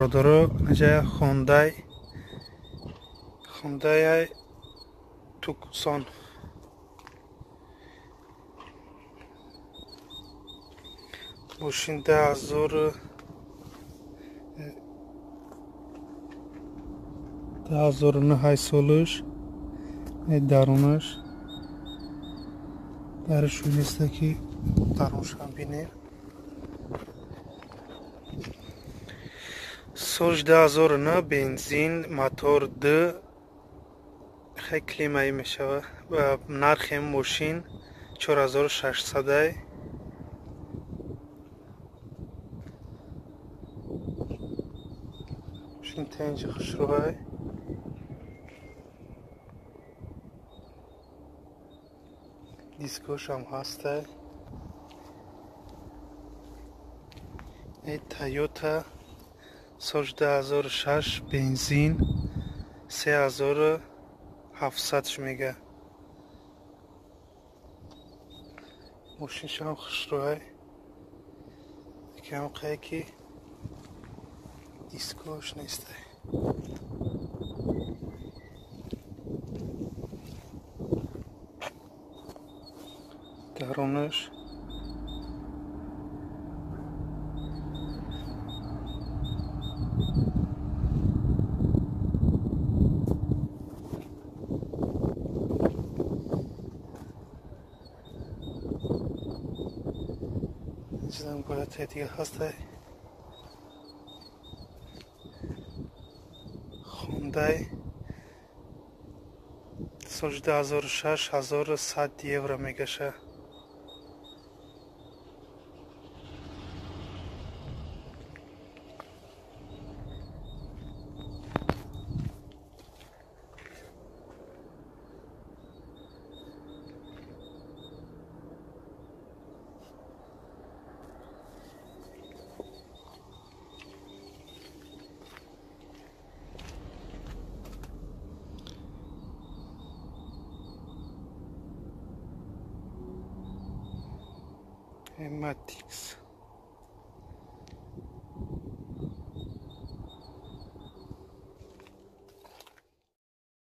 Бародаро, инҷа Хондай Туксон. Мошин 2009 солаш, дарунаш дараш неста ки дарунашам бинем. Соли 2009, бензин, мотор д, хеле климаӣ мешавад. Нархи мошин 4600. Мошин тенҷи хушрӯай. Дискошам ҳастай. Тойота соли 2006, бензин, 3700 мега. Мошиншам хушрӯай. Якам қае ки дискош нестай. Дарунаш чизам бояд дига ҳастай. Хондай соли 2006, 1100 евро мегаша. Матикс.